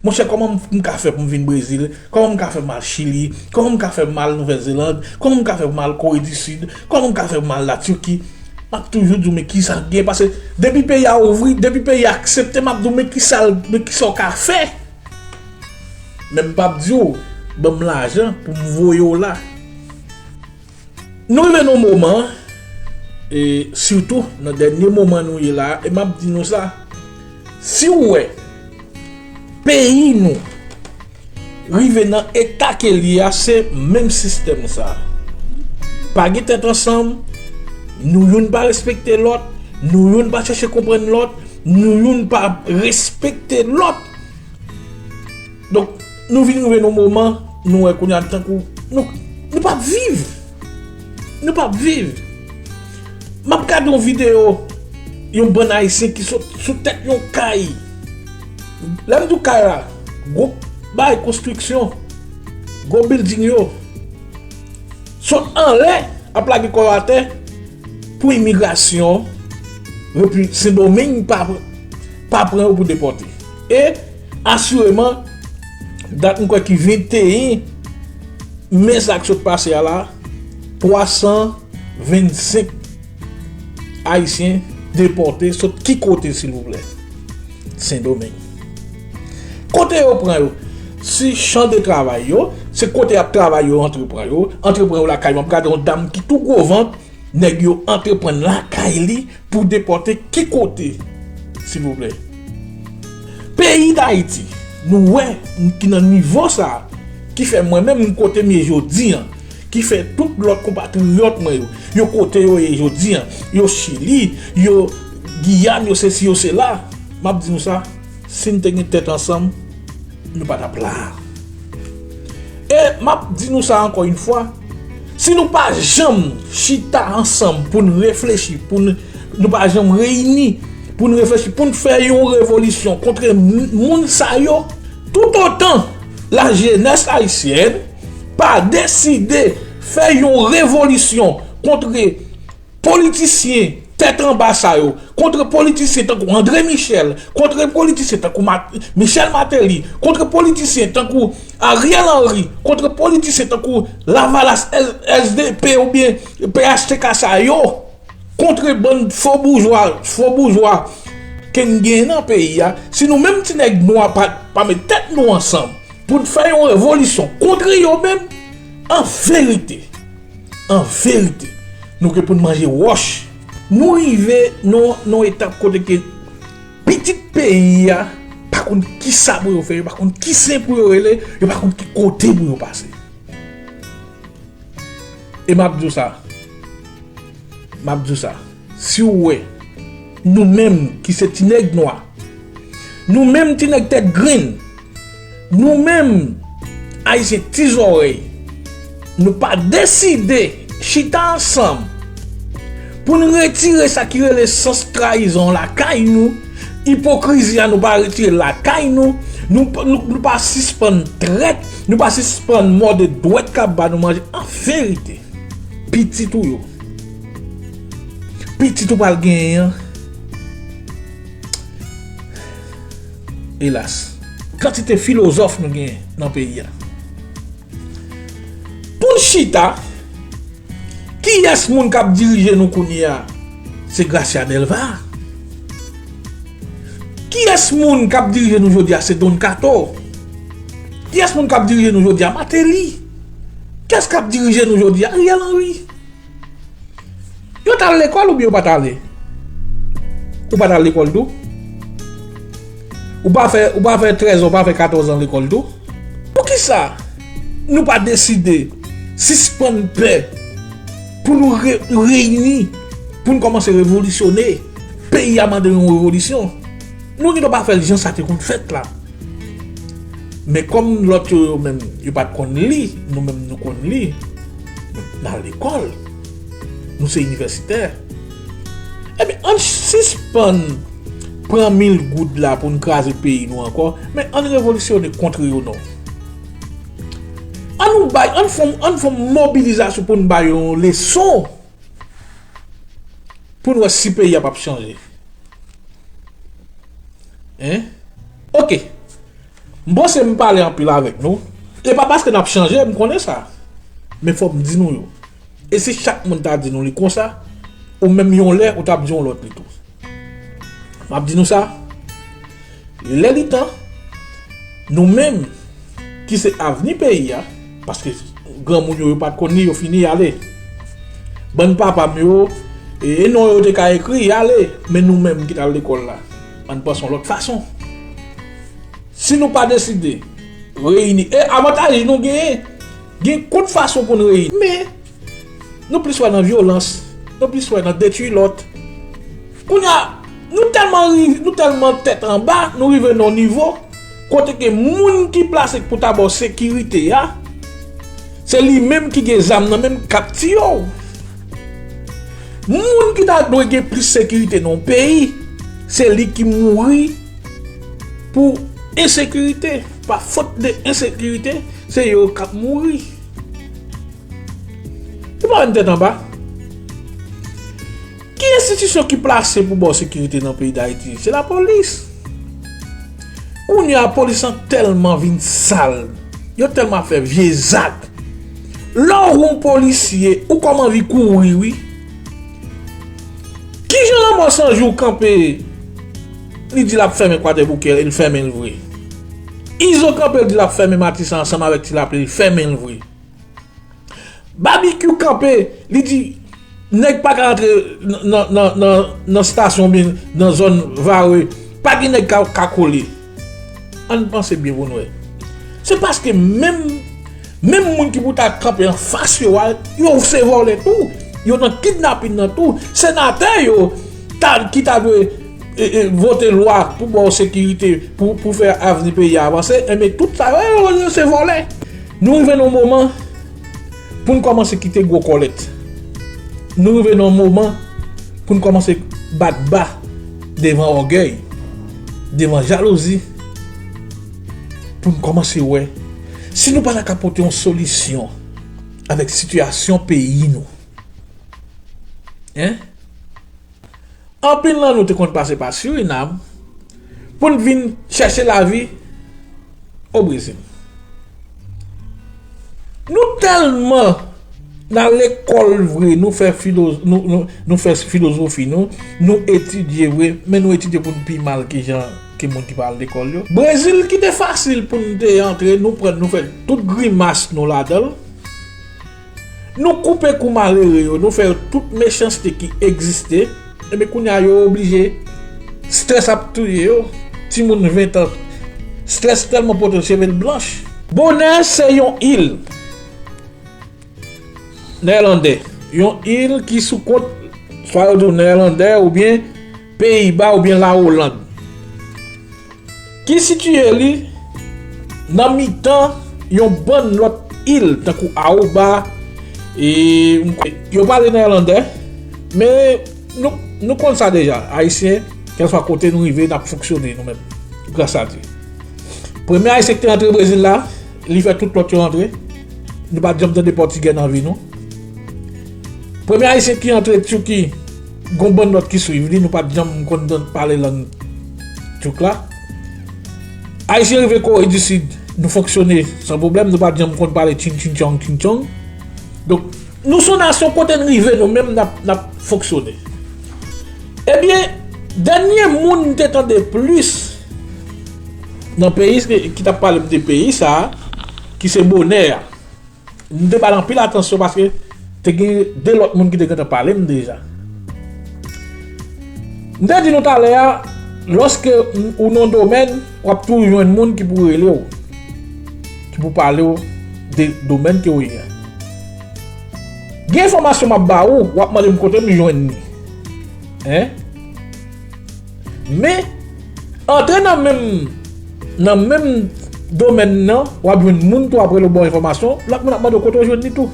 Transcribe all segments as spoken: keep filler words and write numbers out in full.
Monchè, kòman m, m ka fè pou m vin Brezil? Kòman m ka fè pou m al Chili? Kòman m ka fè pou m al Nouvèl Zeland? Kòman m ka fè pou m al Kore di Sid? Kòman m ka fè pou m al Latiki? M ap toujou di w, men kisa k gen? Paske depi peyi a ouvri, depi peyi a aksepte, m ap di w, men kisa, men kisa w ka fè? Men m p ap di w, ban m lajan pou m voye w la. Nou rive nan moman, e sitou nan dènye moman nou ye la, e m ap di nou sa, si w wè peyi nou rive nan eta ke l ye a, se menm sistèm sa. Pa gen tèt ansanm, nou youn pa respekte lòt, nou youn pa chèche konprann lòt, nou youn pa respekte lòt. Donk, nou vin rive nan moman, nou wè kounye a tankou nou, nou p ap viv. Nou p ap viv. M ap gade yon videyo yon bann Ayisyen ki sot sou tèt yon kay. Lè m di w kay la, gwo bay konstriksyon, gwo bilding yo. Sot anlè, ap lage kò yo atè pou imigrasyon, epi Sendomeng pa, pa pran yo pou depòte. E asireman, dat m kwè ki venteyen me sa k sot pase a la, twa san vennsenk Ayisyen depòte sot ki kote, silvouplè? Sendomeng. Kote yo pran yo? Si chan de travay yo, se kote y ap travay yo, antre pran yo, antre pran yo lakay yo. M ap gade yon dam ki tou gwo vant, nèg yo antre pran lakay li pou depòte ki kote, silvouplè? Peyi Dayiti, nou wè ki nan nivo sa, ki fè mwen menm kote m ye jodi an, ki fè tout lòt konpatriyòt mwen yo, yo kote yo ye jodi an, yo Chili, yo Giyàn, yo sesi, yo sela. M ap di nou sa, si n te gen tèt ansanm, nou pa t ap la a. E m ap di nou sa ankò yon fwa, si nou pa janm chita ansanm pou n reflechi, pou n, nou pa janm reyini pou n reflechi, pou n fè yon revolisyon kont m-, moun sa yo, toutotan lajenès ayisyèn pa deside fè yon revolisyon kont politisyen tèt anba sa yo, kont politisyen tankou André Michel, kont politisyen tankou Mat-, Michel Martelly, kont politisyen tankou Ariel Henry, kont politisyen tankou Lavalas, S D P oubyen P H T K sa yo, kont bann fo boujwa, fo boujwa ke n gen nan peyi a, si nou menm ti nèg nwa pa, pa met tèt nou ansanm pou n fè yon revolisyon kont yo menm, an verite, an verite, nou gen pou n manje wòch. Nou rive nan, nan etap kote ke pitit peyi a pa konn kisa pou yo fè, yo pa konn ki sen pou yo rele, yo pa konn ki kote pou yo pase. E m ap di w sa, m ap di w sa, si w wè nou menm ki se ti nèg nwa, nou menm ti nèg tèt grenn, nou menm Ayisyen ti zòrèy, nou pa deside chita ansanm pou n retire sa ki rele sans trayizon lakay nou, ipokrizi a nou pa retire lakay nou, nou, nou, nou pa sispann trèt, nou pa sispann mòde dwèt k ap ba nou manje. An verite, pitit ou yo, pitit ou pral genyen an, elas, kantite filozòf nou genyen nan peyi a. Pou n chita, kiyès moun k ap dirije nou kounye a? Se Gracia Delva. Kiyès moun k ap dirije nou jodi a? Se Don Kato. Kiyès moun k ap dirije nou jodi a? Martelly. Kiyès k ap dirije nou jodi a? Ariel Henry. Yo t al lekòl oubyen yo pa t ale? Ou pa t al lekòl tou? Ou pa fè, ou pa fè trèz an, ou pa fè katòz an lekòl tou? Poukisa nou pa deside sispann pè pou nou re-, reyini, pou n kòmanse revolisyone? Peyi a mande yon revolisyon. Nou gen dwa pa fè l jan sa te konn fèt la. Men kòm lòt yo, yo menm, yo pa t konn li, nou menm nou konn li, n al lekòl, nou se inivèsitè. Ebyen, ann sispann pran mil goud la pou n kraze peyi nou ankò, men ann revolisyone kont yo non. Ann nou bay, ann fè, ann fè mobilizasyon pou n bay yon leson, pou n wè si peyi a p ap chanje. Hein? Oke. M panse m pale anpil avèk nou. E pa paske n ap chanje, m konnen sa. Men fò m di nou yo. E si chak moun ta di nou li konsa, ou menm yon lè, ou t ap di yon lòt li tou. M ap di nou sa, lè li tan, nou menm ki se avni peyi a, paske granmoun yo, yo pa t konn li, yo fini, y ale. Bann papa m yo, e, e non yo te ka ekri, y ale. Men nou menm ki t al lekòl la, ann panse yon lòt fason. Si nou pa deside reyini, e avantaj nou genyen, gen kont fason pou n reyini. Men, nou plis wè nan vyolans, nou plis wè nan detwi lòt. Kounye a, nou tèlman ri-, nou tèlman tèt anba, nou rive nan yon nivo kote ke moun ki plase pou ta ba w sekirite a, se li menm ki gen zam nan men l k ap tiye w. Moun ki ta dwe gen plis sekirite nan yon peyi, se li ki mouri pou ensekirite. Pa fòt de ensekirite, se yo k ap mouri. Ou pa wè n tèt anba? Ki enstitisyon ki plase pou ba w sekirite nan peyi Dayiti? Se lapolis. Kounye a, polis lan tèlman vin sal, yo tèlman ap fè vye zak. Lè w wè yon polisye, ou kòm anvi kouri, wi. Kijan Lanmò San Jou kanpe, li di l ap fèmen Kwadèboukè, e l fèmen l vre? Izo kanpe, l di l ap fèmen Matisan ansanm avèk Ti Lapli, l fèmen l vre. Babikyou kanpe, li di nèg pa ka rantre nan, nan, nan, nan, nan stasyon oubyen nan zòn Vare, pa gen nèg ka, ka kole. Ann panse byen pou n wè. Se paske menm, menm moun ki pou ta kanpe anfas yo a, yo se vòlè tou. Yo nan kidnapin nan tou. Senatè yo ta, ki ta dwe, e, e, vote lwa pou ba w sekirite, pou, pou fè avni peyi a avanse, enben tout sa yo, yo, yo se vòlè. Nou rive nan yon moman pou n kòmanse kite gwo kòlèt. Nou rive nan yon moman pou n kòmanse bat ba devan ògèy, devan jalouzi, pou n kòmanse wè si nou pa ta ka pote yon solisyon avèk sitiyasyon peyi nou. Hein? Anpil nan nou te konn pase pa Sirinam pou n vin chèche lavi o Brezil. Nou tèlman nan lekòl vre, nou fè filo-, nou, nou, nou fè filozofi nou, nou etidye vre, men nou etidye pou n pi mal ke jan ke moun ki pa al lekòl yo. Brezil ki te fasil pou n te antre, nou pran, nou fè tout grimas nou ladan l. Nou koupe kou malere yo, nou fè yo tout mechanste ki egziste. Ebyen kounye a yo oblije. Strès ap touye yo. Timoun ven tan. Strès tèlman pote l cheve l blanch. Bonè se yon il nèlandè. Yon il ki sou kont, swa yo di w nèlandè oubyen Peyiba oubyen Lawoland. Ki sitiye li nan mitan yon bann lòt il, tankou Aruba, e, yo pale nèlandè, men nou, nou konn sa deja, Ayisyen, kèlswa kote nou rive, n ap fonksyone nou menm, gras a Dye. Premye Ayisyen ki te antre Brezil la, li fè tout lòt yo antre. Nou pa t janm tande pòtigè nan vi nou. Premye Ayisyen ki antre Tiki, gon bann lòt ki swiv li, nou pa t janm konn tann pale lang Tyouk la. Ayisyen rive Kore di Sid, nou fonksyone san pwoblèm, nou pa t janm konn pale tching tching tchong tching tchong. Donk, nou se yon nasyon kote n rive, nou menm n ap, n ap fonksyone. Ebyen, dènye moun m te tande plis nan peyi, ki t ap pale m de peyi sa a, ki se Bonè a. M te ba l anpil atansyon paske te gen de lòt moun ki te gentan pale m deja. M te di nou talè a, lòske ou nan yon domèn, w ap toujou jwenn moun ki pou rele w, ki pou pale w de domèn ke w ye a. Gen enfòmasyon m ap ba ou, w ap mande m kote m jwenn li. Hein? Men, antre nan menm, nan menm domèn nan, w ap jwenn moun tou ap rele w ba w enfòmasyon, lòt moun ap mande w kote w jwenn li tou.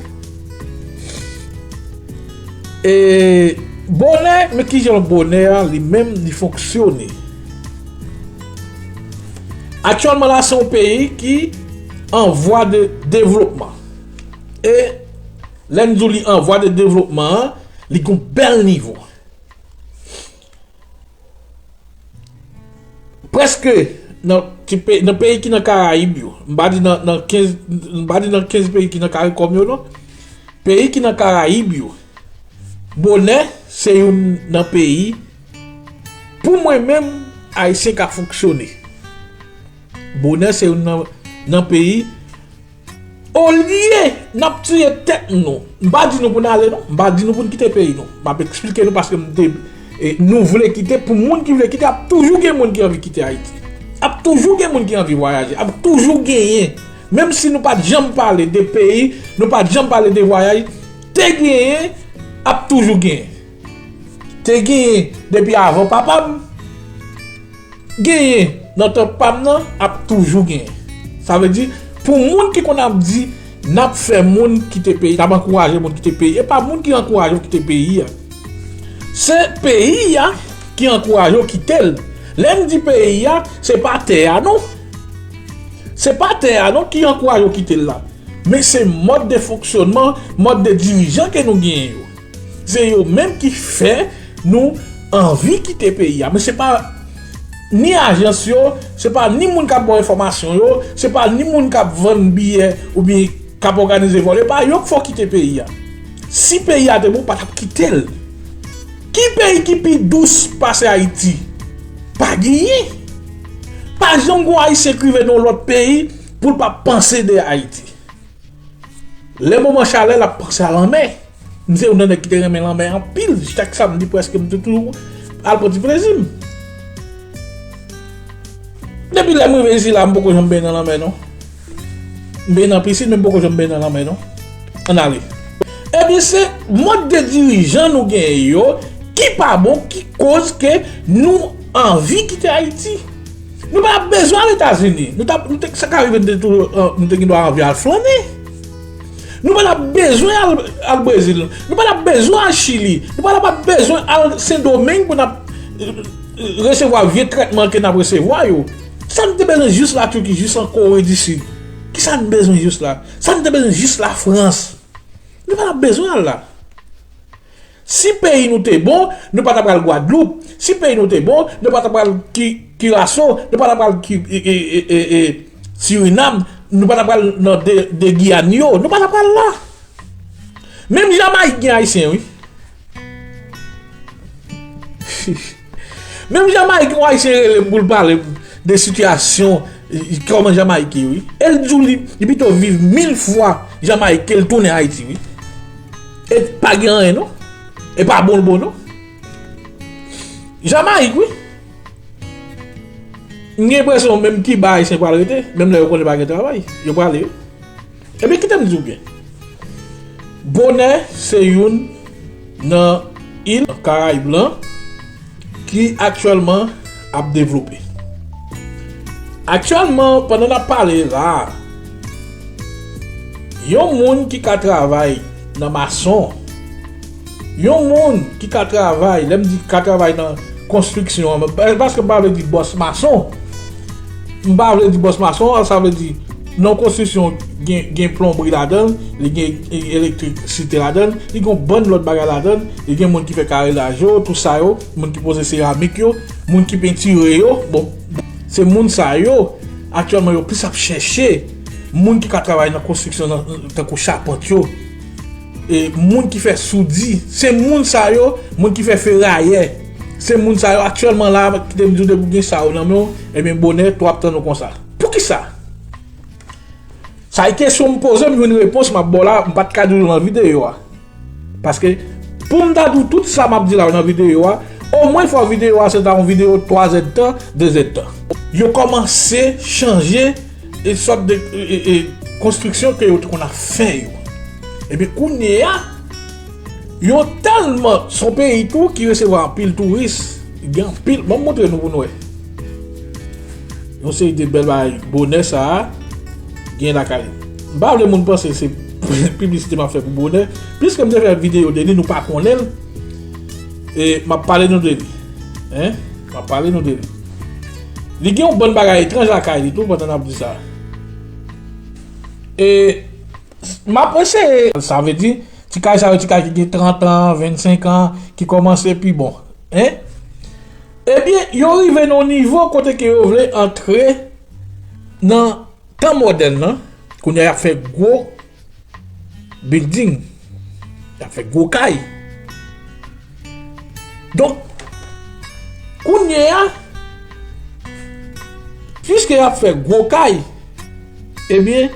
E, Bonè, men kijan Bonè a, li menm, li fonksyone. Aktyèlman la, se yon peyi ki an vwa de devlopman. E, lè n di w li an vwa de devlopman an, li gon bèl nivo. Prèske nan ti pe, nan peyi ki nan Karayib yo. M pa di nan, nan kenz, m pa di nan kenz peyi ki nan Karikòm yo, non. Peyi ki nan Karayib yo. Bonè se youn nan peyi, pou mwen menm, Ayisyen ka fonksyone. Bonè se youn nan, nan peyi, olye n ap tiye tèt nou. M pa di nou pou n ale, non. M pa di nou pou n kite peyi nou. M ap eksplike nou paske m te, e, nou vle kite, pou moun ki vle kite, ap toujou gen moun ki anvi kite Ayiti. Ap toujou gen moun ki anvi vwayaje. Ap toujou genyen. Menm si nou pa t janm pale de peyi, nou pa t janm pale de vwayaj, te genyen, ap toujou genyen. Te genyen depi avan papa m, genyen nan tan pa m nan, ap toujou genyen. Sa vle di, pou moun ki konn ap di, n ap fè moun kite peyi, n ap ankouraje moun kite peyi, e pa moun ki ankouraje w kite peyi a. Se peyi a ki ankouraje w kite l. Lè m di peyi a, se pa tè a non. Se pa tè a non ki ankouraje w kite l la. Men se mòd de fonksyònman, mòd de dirijan ke nou genyen yo. Se yo menm ki fè nou anvi kite peyi a. Men se pa ni ajans yo, se pa ni moun k ap ba w enfòmasyon yo, se pa ni moun k ap vann biyè oubyen k ap òganize vòl yo, e pa yo k fè w kite peyi a. Si peyi a te bon, w pa t ap kite l. Ki peyi ki pi dous pase Ayiti? Pa genyen. Pa janm gon Ayisyen k rive nan yon lòt peyi pou l pa panse de Ayiti. Lè moman chalè, l ap panse a lanmè. M se youn nan nèg ki te renmen lanmè anpil. Chak samdi prèske m te toujou al pran ti plezi m. Depi lè m rive isit la, m poko janm benyen nan lanmè non. M benyen nan pisin, men m poko janm benyen nan lanmè non. Ann ale. Ebyen, se mòd de dirijan nou genyen yo ki pa bon, ki koz ke nou anvi kite Ayiti. Nou pa t ap bezwen al Etazini. Nou t ap, nou te, sa ka rive, nou te tou, nou te gen dwa anvi al flannen. Nou pa t ap bezwen al, al Brezil. Nou pa t ap bezwen al Chili. Nou pa t ap bezwen al Sendomeng pou n ap, eh, resevwa vye trètman ke n ap resevwa yo. Sa n te bezwen jis Latiki, jis an Kore di Sid? Kisa n bezwen jis la? Sa n te bezwen jis Lafrans? Nou pa t ap bezwen al la. Si peyi nou te bon, nou pa t ap pral Gwadloup. Si peyi nou te bon, nou pa t ap pral Ki-, Kiraso, nou pa t ap pral Ki-, e, e, e, e, e, Sirinam, nou pa t ap pral nan de, de Giyàn yo, nou pa t ap pral la. Menm Jamayik gen Ayisyen, wi. Menm Jamayik, yon Ayisyen rele m pou l pale m de sitiyasyon, e, e, kòman Jamayik ye, wi. E l di w li, li pito viv mil fwa Jamayik ke l tounen Ayiti, wi. E pa gen anyen, non. E pa bon l bon, non. Jamayik, wi. M gen enpresyon menm Kiba Ayisyen pral rete, menm lè yo konnen pa gen travay. Yo prale, wi. Ebyen, kite m di w byen. Bonè se youn nan il Karayib lan ki aktyèlman ap devlope. Aktyèlman, pandan n ap pale la a, yon moun ki ka travay nan mason, yon moun ki ka travay, lè m di ka travay nan konstriksyon an, pa-, paske m pa vle di bòs mason. M pa vle di bòs mason, sa vle di nan konstriksyon gen, gen plonbri ladan l, li gen elektrisite ladan l, li gen yon bann lòt bagay ladan l, li gen moun ki fè karelaj yo, tout sa yo, moun ki poze seramik yo, moun ki pentire yo. Bon, se moun sa yo, aktyèlman yo plis ap chèche moun ki ka travay nan konstriksyon nan, tankou chapant yo. E moun ki fè soudi, se moun sa yo, moun ki fè ferayè. Se moun sa yo aktyèlman la, kite m di w depi w gen sa yo nan men w, ebyen bonè, tou ap tann ou konsa. Poukisa? Sa e kesyon m poze, m jwenn repons, m ap ba w la, m pa t ka di w nan videyo a. Paske, pou m ta di w tout sa m ap di la yo nan videyo a, omwen fò videyo a se ta yon videyo twa zèdtan, de zèdtan. Yo kòmanse chanje e sòt de, e, e, e, konstriksyon ke yo te konn ap fè yo. Ebyen, kounye a, yo tèlman, se yon peyi tou ki resevwa anpil touris. Gen anpil, ban m montre nou pou nou wè. Yon seri de bèl bagay bonè sa a gen lakay li. M pa vle moun panse se piblisite m ap fè pou bonè. Piske m te fè videyo de li, nou pa konnen l. E m ap pale nou de li. Hein? M ap pale nou de li. Li gen yon bann bagay etranj lakay li tou pandan n ap di sa. E m ap eseye, sa vle di, ti kay sa yo, ti kay ki gen trant an, vennsenk an, ki kòmanse pi bon. Hein? Ebyen, yo rive nan yon nivo kote ke yo vle antre Nan tan modèn nan, kounye a y ap fè gwo building, y ap fè gwo kay. Donk, kounye a, piske y ap fè gwo kay, ebyen,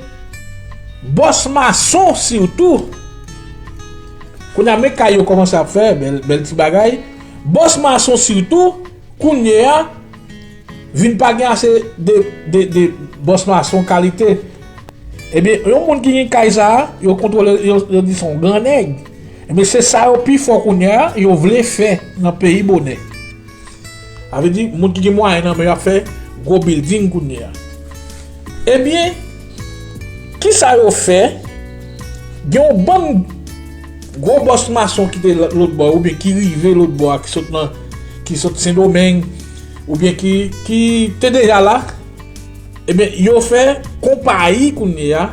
bòs mason sitou, kounye a men kay yo kòmanse ap fè, bèl, bèl ti bagay. Bòs mason sitou, kounye a, vin pa gen ase de, de, de bòs mason kalite. Ebyen, yon moun ki gen kay sa a, yo kontwole, yo, yo di se yon gran nèg. Ebyen, se sa yo pi fò kounye a, yo vle fè nan peyi Bonè. Sa vle di, moun ki gen mwayen nan men yo ap fè gwo building kounye a. Ebyen, kisa yo fè? Gen yon bann gwo bòs mason ki te lòt bò, oubyen ki rive lòt bò a, ki sot nan, ki sot Sendomeng, oubyen ki, ki te deja la, ebyen, yo fè konpayi kounye a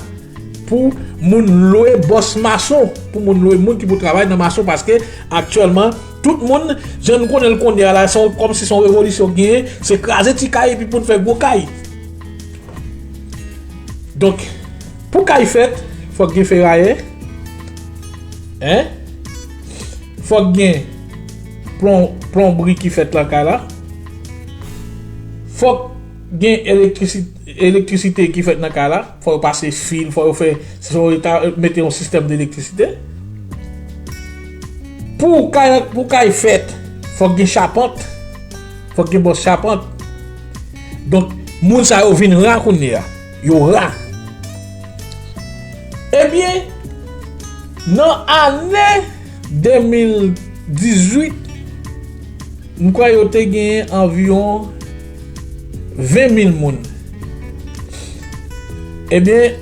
pou moun lwe bòs mason, pou moun lwe moun ki pou travay nan mason, paske aktyèlman, tout moun, jan nou konnen l kounye a la, se yon, kòmsi se yon revolisyon genyen, se kraze ti kay epi pou n fè gwo kay. Donk, pou kay fèt, fòk gen ferayè, en, fòk gen plon, plonbri ki fèt nan kay la, fòk gen elektrisite, elektrisite ki fèt nan kay la, fò yo pase fil, fò yo fè, si se yon eta, mete yon sistèm de elektrisite. Pou kay, pou kay fèt, fòk gen chapant, fòk gen bòs chapant. Donk, moun sa yo vin ra kounye a. Yo ra. Ebyen, nan ane de mil dizuit, m kwè yo te genyen anviwon ven mil moun. Ebyen,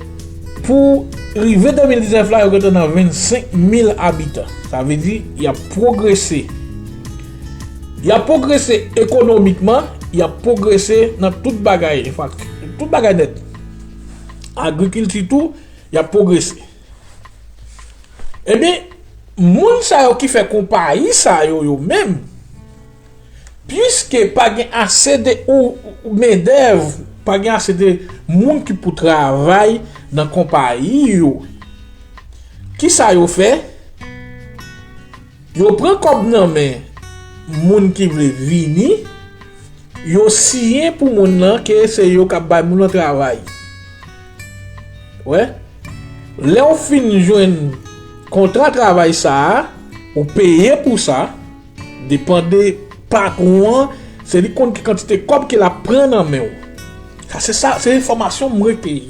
pou rive de mil diznèf la, yo gentan nan vennsenk mil abitan. Sa vle di, y ap pwogrese. Y ap pwogrese ekonomikman, y ap pwogrese nan tout bagay, enfak-, tout bagay nèt. Agrikilti tou, y ap pwogrese. Ebyen, moun sa yo ki fè konpayi sa yo, yo menm, piske pa gen ase de ou, ou mendèv, pa gen ase de moun ki pou travay nan konpayi yo, kisa yo fè? Yo pran kòb nan men moun ki vle vini, yo siyen pou moun nan ke se yo k ap bay moun nan travay. Wè, lè w fin jwenn kontra travay sa a, ou peye pou sa, depann de patwon an, se li konn ki kantite kòb ke l ap pran nan men w. Sa se sa, se enfòmasyon m rekeyi.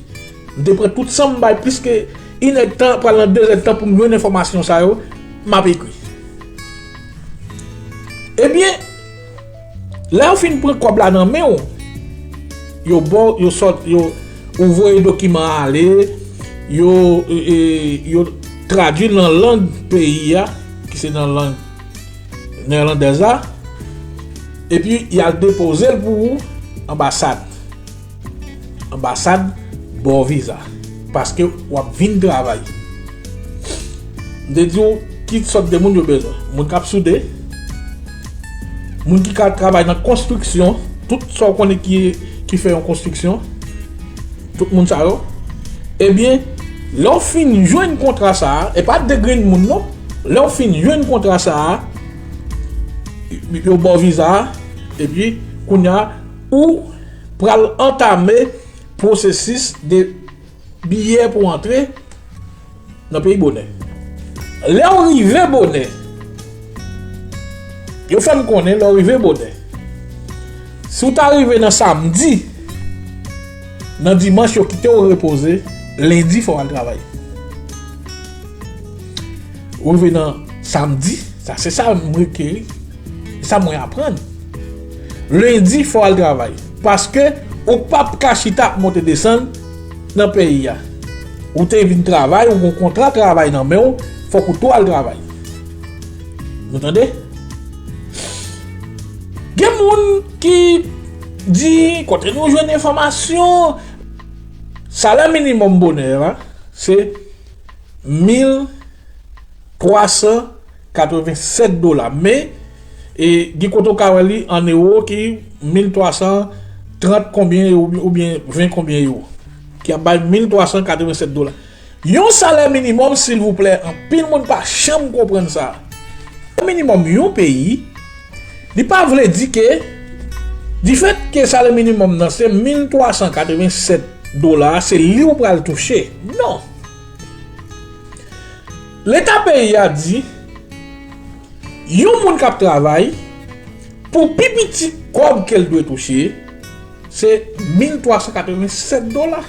M te pran tout san m bay plis ke inèdtan, pral nan dezèdtan pou m jwenn enfòmasyon sa yo, m ap ekri. Ebyen, lè yo fin pran kòb la nan men w, yo ba w, yo sòt, yo, ou voye dokiman an ale, yo, e, e, yo tradui l nan lang peyi a, ki se nan lang nèlandèz la, epi y al depoze l pou ou anbasad. Anbasad ba w viza. Paske w ap vin travay. M te di w ki sòt de moun yo bezwen. Moun k ap soude, moun ki ka travay nan konstriksyon, tout sa w konnen ki, ki fè yon konstriksyon, tout moun sa yo. Ebyen, lè w fin jwenn kontra sa a, e pa de grenn moun non, lè w fin jwenn kontra sa a, yo ba w viza a, epi kounye a, ou pral antame pwosesis de biyè pou antre nan peyi Bonè. Lè w rive Bonè, yo fè m konnen lè w rive Bonè, si w ta rive nan samdi, nan dimanch yo kite w repoze, lendi fò w al travay. Ou rive nan samdi, sa se sa m rekeri, sa mwen aprann. Lendi fò w al travay. Paske ou p ap ka chita ap monte desann nan peyi a. Ou te vin travay, ou gen kontra travay nan men w, fòk ou tou al travay. Nou tande? Gen moun ki di, kote nou jwenn enfòmasyon, salè minimòm Bonè a, se mil twa san katreven sèt dola. Men, e, gen kote w ka wè li an ewo ki mil twa san trant konbyen ewo oubyen ven konbyen ewo, ki ap bay mil twa san katrevennsèt dola. Yon salè minimòm, silvouplè, anpil moun pa janm konprann sa. Salè minimòm yon peyi, li pa vle di ke, difèt ke salè minimòm nan se mil twa san katrevennsèt dola, se li ou pral touche. Non. Leta peyi a di, yon moun k ap travay, pou pi piti kòb ke l dwe touche, se mil twa san katrevennsèt dola.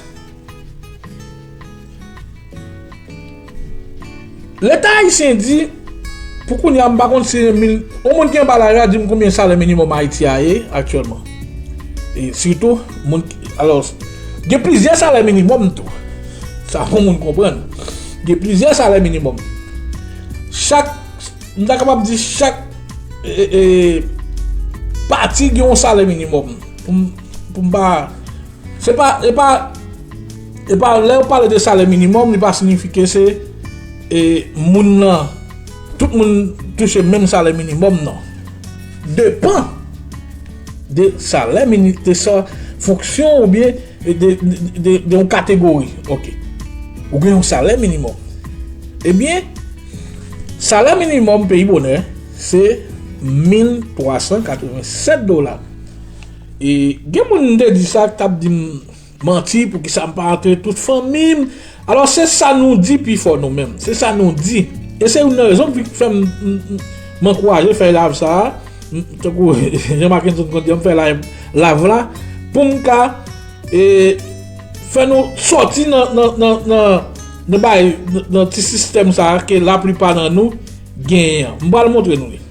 Leta ayisyen di, pou kounye a, m pa konn si se mil, yon moun ki anba lari a di m konbyen salè minimòm Ayiti a ye aktyèlman. E sitou, moun ki, alò, gen plizyè salè minimòm tou. Sa pou moun konprann. Gen plizyè salè minimòm. Chak, m ta kapab di chak, e, e, pati gen yon salè minimòm. Pou m, pou m pa, se pa, e pa, e pa, lè yo pale de salè minimòm, li pa siyifi ke se, e, moun nan, tout moun touche menm salè minimòm, non. Depan de salè mini-, de sa, fonksyon oubyen de, de, de, de yon kategori. Ok. Ou gen yon salè minimòm. Ebyen, salè minimòm peyi bonè, se mil twa san katrevennsèt dola. E gen moun m te di sa, k t ap di m manti, poukisa m pa antre tout fanmi m. Alò, se sa nou di pi fò nou menm. Se sa nou di. E se youn nan rezon ki fè m, m, m, m ankouraje fè live sa a. M, tankou Jean Mackenson konn di, m fè live, live la, pou m ka, e, fè nou sòti nan, nan, nan, nan, nan bay, nan, nan ti sistèm sa a ke laplipa nan nou genyen an. M pral montre nou li.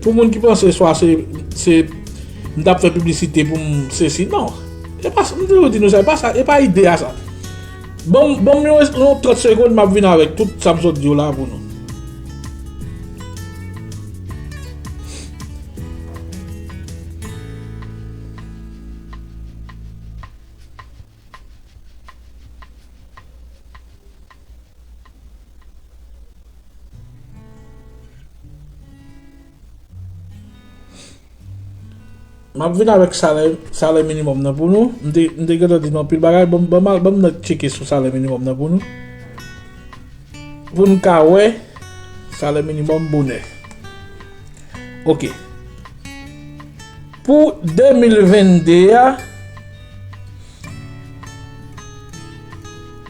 Pou moun ki panse swa se, se, m t ap fè piblisite pou m sesi, non. E pa sa, m toujou di nou sa, e pa sa, e pa ide a sa. Ban m, ban m yon, yon trant segonn, m ap vin avèk tout sa m sot di w la pou nou. M ap vin avèk salè, salè minimòm nan pou nou. M te, m te gentan di nou anpil bagay. Ban m, ban m al, ban m nan tcheke sou salè minimòm nan pou nou. Pou n ka wè salè minimòm bonè. Ok. Pou de mil vennde a,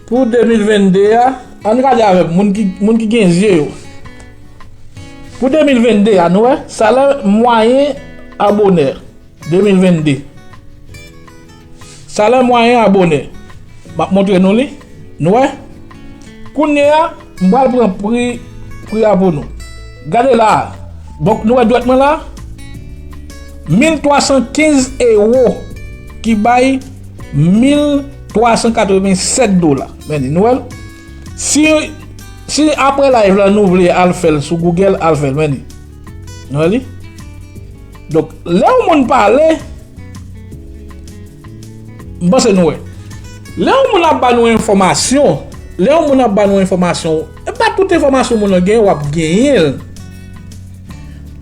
pou de mil vennde a, ann gade avè m, moun ki, moun ki gen zye yo. Pou de mil vennde a, nou wè, salè mwayen a bonè, de mil vennde. Salè mwayen a bonè. M ap montre nou li. Nou wè? Kounye a, m pral pran pri, pri a pou nou. Gade la a. Donk, nou wè dwèt mwen la? Mil twa san kenz ewo ki bay mil twa san katrevennsèt dola. Men li, nou wè l? Si, si apre live la nou vle al fè l sou Google, al fè l, men li. Nou wè li? Donk, lè yon moun pale, m panse nou wè. Lè yon moun ap ba nou enfòmasyon, lè yon moun ap ba nou enfòmasyon, e pa tout enfòmasyon moun nan genyen, w ap genyen l.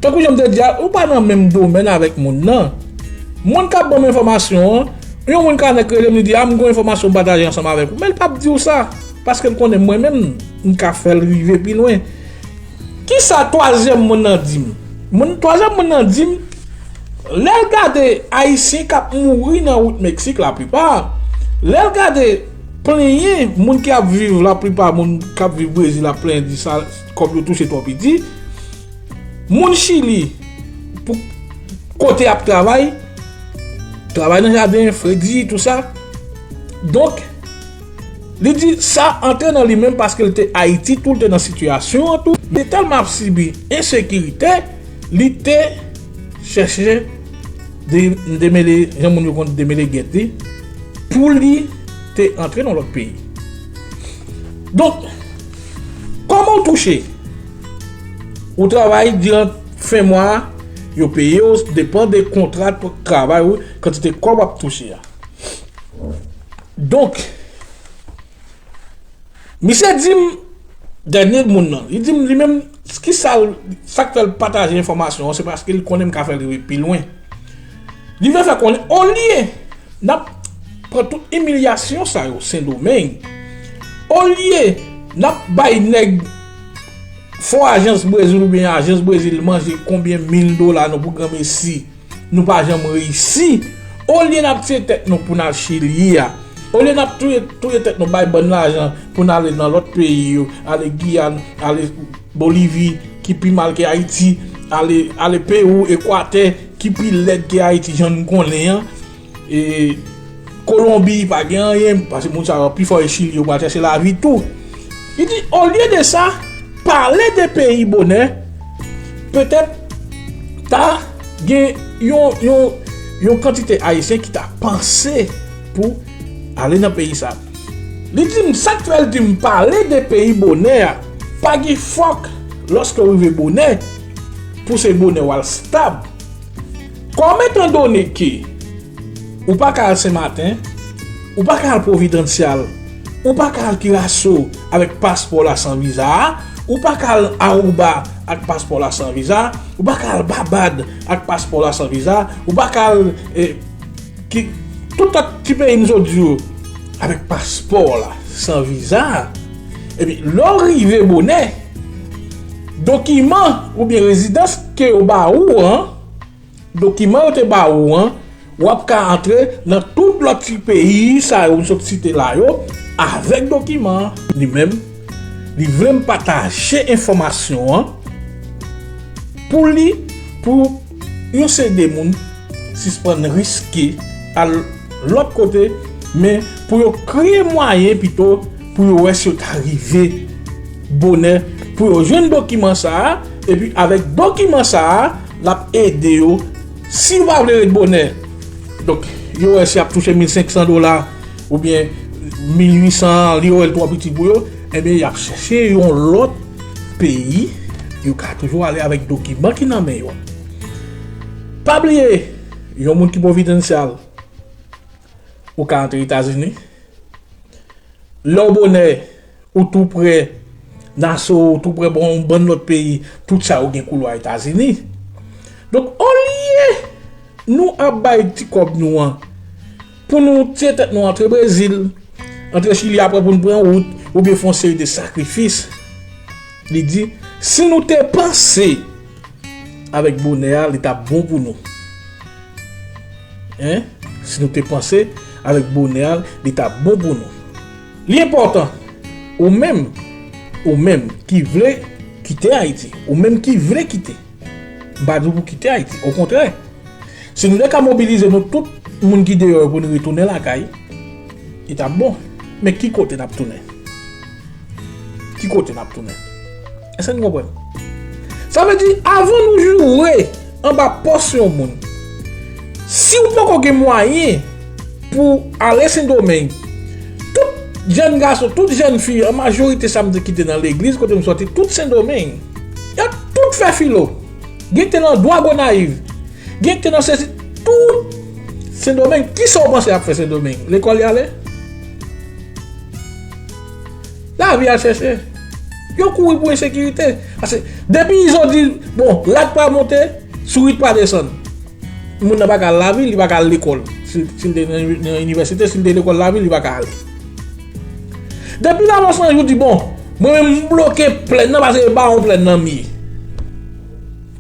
Tankou jan m te di a, ou pa nan menm domèn avèk moun nan. Moun k ap ban m enfòmasyon an, yon moun ka nèk rele m, li di, "A, m gen yon enfòmasyon m pataje ansanm avèk ou." Men l p ap di w sa, paske l konnen mwen menm, m ka fè l rive pi lwen. Kisa twazyèm moun nan di m? Moun, twazyèm moun nan di m, lè l gade Ayisyen k ap mouri nan wout Meksik, laplipa, lè l gade plenyen moun ki ap viv, laplipa moun k ap viv Brezil ap plenyen, di sa, kòb yo touche twò piti. Moun Chili, pou kote y ap travay, travay nan jaden, fredi, tou sa. Donk, li di sa antre nan li menm paske l te Ayiti tou, l te nan sitiyasyon an tou. Li te tèlman ap sibi ensekirite, li te chèche de-, demele, jan moun yo konn demele gèt li, pou li te antre nan lòt peyi. Donk, kòman w touche? Ou travay diran fen mwa a, yo peye w, depan de kontra travay ou, kantite kòb w ap touche a. Donk, misye di m, dènye moun nan, li di m li menm, ki sa l, sa k fè l pataje enfòmasyon an, se paske li konnen m ka fè l rive pi lwen. Li vle fè konnen, olye n ap pran tout imilyasyon sa yo Sendomeng, olye n ap bay nèg fò ajans Brezil oubyen ajans Brezil manje konbyen mil dola nou pou granmesi, nou pa janm reyisi. Olye n ap tiye tèt nou pou n al Chili a, olye n ap touye, touye tèt nou bay bann lajan pou n ale nan lòt peyi yo, ale Giyàn, ale Bolivi, ki pi mal ke Ayiti, ale, ale Pewou, Ekwatè, ki pi lèd ke Ayiti, jan n konnen an. E Kolonbi pa gen anyen, paske moun sa yo pi fò e Chili, yo pral chèche lavi tou. Li di, olye de sa, pale de peyi bonè, petèt ta gen yon, yon, yon kantite Ayisyen ki ta panse pou ale nan peyi sa. Li di m, sa k fè l di m pale de peyi bonè a, pa gen fòk lòske w rive bonè, pou se bonè w al stab. Kòm etandone ke ou pa ka al Senmaten, ou pa ka al Pwovidansyal, ou pa ka al Kiraso avèk paspò la san viza a, ou pa ka al Aruba ak paspò la san viza, ou pa ka al Babad ak paspò la san viza, ou pa ka al, eh, ki, tout lòt ti peyi m sot di yo avèk paspò la san viza. Epi lè w rive bonè, dokiman oubyen rezidans ke yo ba ou an, dokiman yo te ba ou an, w ap ka antre nan tout lòt ti peyi sa yo m sot site la yo avèk dokiman an. Li menm, li vle m pataje enfòmasyon an pou li, pou yon seri de moun sispann riske al lòt kote, men pou yo kreye mwayen pito pou yo wè si yo ta rive bonè, pou yo jwenn dokiman sa a, epi avèk dokiman sa a, l ap ede yo. Si yo pa vle ret bonè, donk, yo wè si y ap touche mil senk san dola oubyen mil uit san an, li yo wè l twò piti pou yo, ebyen, y ap chèche yon lòt peyi, yo ka toujou ale avèk dokiman ki nan men yo. Pa bliye, yon moun ki Pwovidansyal, ou ka antre Etazini. Lè w bonè, ou tou prè Naso, ou tou prè bon, yon bann lòt peyi, tout sa yo gen koulwa Etazini. Donk, olye nou ap bay ti kòb nou an pou nou tiye tèt nou antre Brezil, antre Chili, apre pou n pran wout, oubyen fè yon seri de sakrifis, li di, si nou te panse avèk bonè a, li t ap bon pou nou. Hein? Si nou te panse avèk bonè a, li t ap bon pou nou. Li enpòtan, ou menm, ou menm ki vle kite Ayiti, ou menm ki vle kite, m pa di w pou kite Ayiti, okontrè, si nou te ka mobilize nou tout moun ki deyò yo pou nou retounen lakay, li t ap bon. Men ki kote n ap tounen? Ki kote n ap tounen? Èske n konprann? Sa vle di, avan nou joure anba pòs yon moun, si w poko gen mwayen pou ale Sendomeng, tout jèn gason, tout jèn fi, an majorite sa m di ki te nan legliz kote m sòti, tout Sendomeng. Y ap tout fè filo. Gen ki te nan dwa Gonayiv. Gen ki te nan sesi, tout Sendomeng. Kisa w panse y ap fè Sendomeng? Lekòl y ale? Lavi al chèche. Yo kouri pou ensekirite. Paske depi Izo di, bon, rad pa monte, sourit pa desann. Moun nan pa ka al lavil, li pa ka al lekòl. Si, si l te nan, nan inivèsite, si l te lekòl lavil, li pa ka ale. Depi Lalòs Anjou di, bon, mwen menm m bloke plèn nan, paske e bawon plèn nan m ye.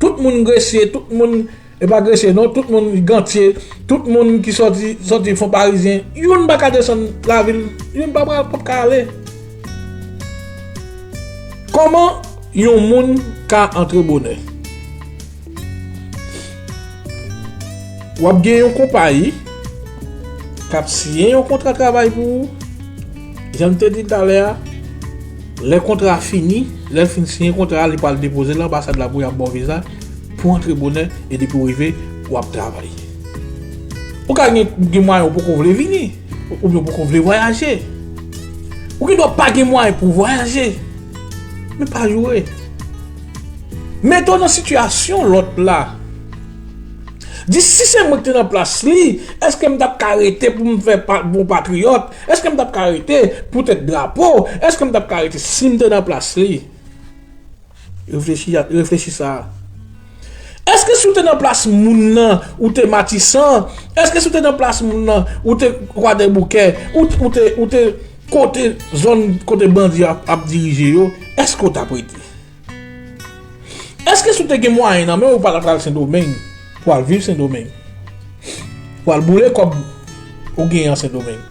Tout moun Gresye, tout moun, e pa Gresye non, tout moun Gantye, tout moun ki sòti, sòti Fon Parizyen, youn pa ka desann lavil, youn pa pral, p ap ka ale. Kòman yon moun ka antre bonè? W ap gen yon konpayi k ap siyen yon kontra travay pou ou. Jan m te di talè a, lè kontra a fini, lè l fin siyen kontra a, li pral depoze l anbasad la pou y ap ba w viza pou antre bonè, e depi w rive, w ap travay. Ou ka gen, gen mwayen ou poko vle vini, oubyen ou poko vle vwayaje. Ou gen dwa pa gen mwayen pou w vwayaje. Men pa joure. Mete w nan sitiyasyon lòt la. Di, si se mwen ki te nan plas li, èske m t ap ka rete pou m fè pa, bon patriyòt? Èske m t ap ka rete pou tèt drapo? Èske m t ap ka rete si m te nan plas li? Reflechi a, reflechi sa a. Èske si w te nan plas moun nan, ou te Matisan? Èske si w te nan plas moun nan, ou te Kwadèboukè, ou, ou te, ou te kote zòn kote bandi ap, ap dirije yo, èske w t ap rete? Èske si w te gen mwayen nan men w, ou pa t ap pral Sendomeng pou al viv Sendomeng? Pou al boule kòb ou genyen an Sendomeng?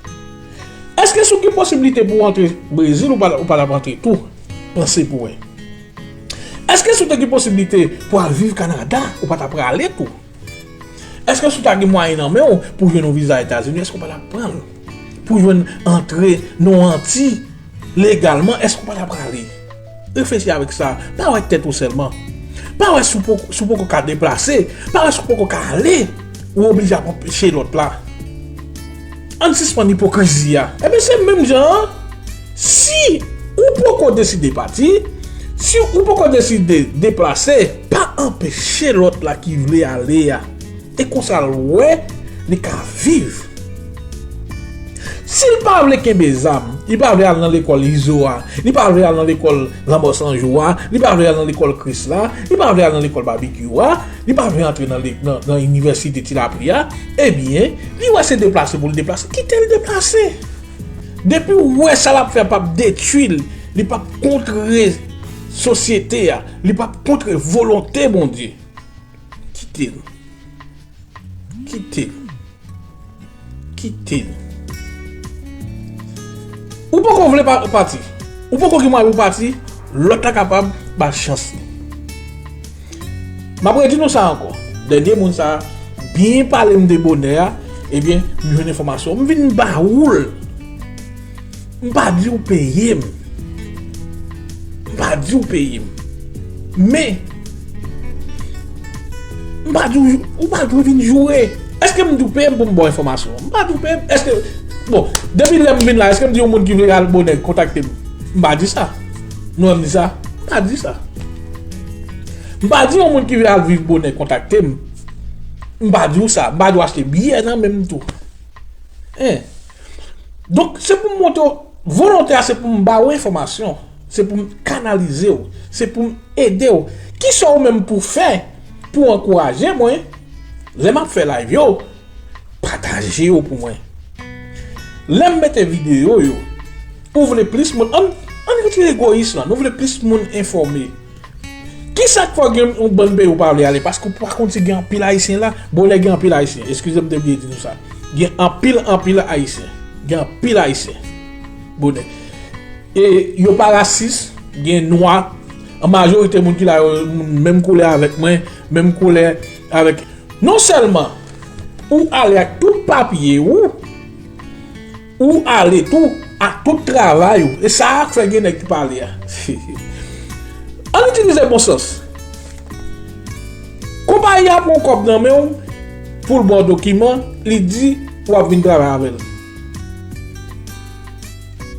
Èske si w gen posiblite pou w antre Brezil, ou pa, ou pa t ap antre tou? Panse pou wè. Èske si w te gen posiblite pou al viv Kanada, ou pa t ap prale tou? Èske si w ta gen mwayen nan men w pou jwenn yon viza Etazini, èske w pa t ap pran l? Pou jwenn antre nan Anti legalman, èske w pa t ap prale? Reflechi avèk sa. Pa wè tèt ou sèlman. Pa wè si w poko, si w poko ka deplase. Pa wè si w poko ka ale. Ou oblije ap anpeche lòt la. Ann sispann ipokrizi a. Ebyen, se menm jan an. Si ou poko deside pati, si ou poko deside deplase, pa anpeche lòt la ki vle ale a. E konsa l wè li ka viv. Si l pa vle kenbe zam, li pa vle al nan lekòl Izo a, li pa vle al nan lekòl Lanmò San Jou a, li pa vle al nan lekòl Kris la, li pa vle al nan lekòl Babikyou a, li pa vle antre nan, le- nan, nan inivèsite Ti Lapli a, ebyen, li wè se deplase pou l deplase, kite l deplase. Depi w wè sa l ap fè p ap detwi l, li p ap kontre sosyete a, li p ap kontre volonte Bondye, kite l. Kite l. Kite l. Ou poko vle pa- pati. Ou poko gen mwayen pou pati, lòt la kapab ba chans li. M ap redi nou sa ankò. Dènye moun sa byen pale m de bonè a, ebyen, m jwenn enfòmasyon. M vin ba ou l. M pa di w peye m. M pa di w peye m. Men, m pa di w, ou pa dwe vin joure. Èske m di w peye m pou m ba w enfòmasyon? M pa di w peye m. Èske, bon, depi lè m vin la, èske m di yon moun ki vle al bonè kontakte m? M pa di sa. Nou wè m di sa? M pa di sa. M pa di yon moun ki vle al viv bonè kontakte m. M pa di w sa. M pa di w achte biyè nan men m tou. Hein. Donk, se pou m montre w, volonte a se pou m ba w enfòmasyon, se pou m kanalize w, se pou m ede w. Kisa w menm pou fè pou ankouraje mwen, lè m ap fè live yo, pataje yo pou mwen. Lè m mete videyo yo, ou vle plis moun, ann, ann retire egoyis lan, nou vle plis moun enfòme. Kisa k fè w gen yon bann peyi w pa vle ale? Paske w pa konn si gen anpil Ayisyen la. Bonè gen anpil Ayisyen. Eskize m, m te bliye di nou sa. Gen anpil, anpil Ayisyen. Gen anpil Ayisyen. Bonè. E yo pa rasis. Gen nwa. An majorite moun ki la yo, moun menm koulè avèk mwen, menm koulè avèk. Non sèlman ou ale ak tout papye ou, ou ale tou ak tout travay ou. E sa a k fè gen nèg ki pale a. Ann itilize bon sans. Konpayi a pran kòb nan men w pou l ba w dokiman, li di w ap vin travay avè l.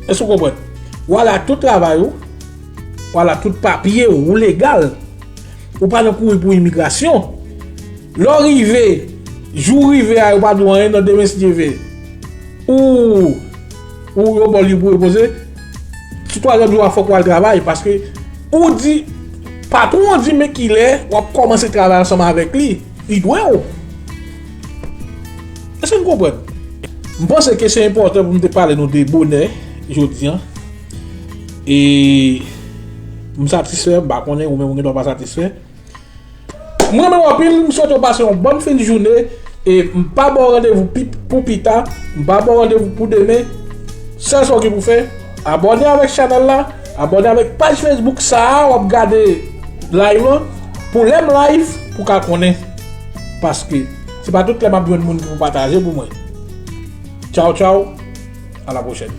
Èske w konprann? W ale ak tout travay ou, w ale ak tout papye ou, ou legal. Ou pa nan kouri pou imigrasyon. Lè w rive, jou w rive a, yo pa di w anyen, nan demen si Dye vle. Ou, ou yo ba w li pou repoze. Sou twazyèm jou a, fòk w al travay, paske ou di, patwon an di men kilè w ap kòmanse travay ansanm avèk li. Li dwe w. Èske n konprann? M panse ke se enpòtan pou m te pale nou de bonè jodi an. E m satisfè, m pa konnen, ou menm ou gen dwa pa satisfè. M renmen w anpil, m swete w pase yon bòn fen de jounen. E m pa ba w randevou pi- pou pita, m pa ba w randevou pou demen. Sèl sa w gen pou fè, abòne avèk chanèl la, abòne avèk paj Facebook sa a, w ap gade live lan, pou lè m live, pou w ka konnen. Paske se pa tout lè m ap jwenn moun ki pou pataje pou mwen. Tchaw, tchaw, a la pwochèn.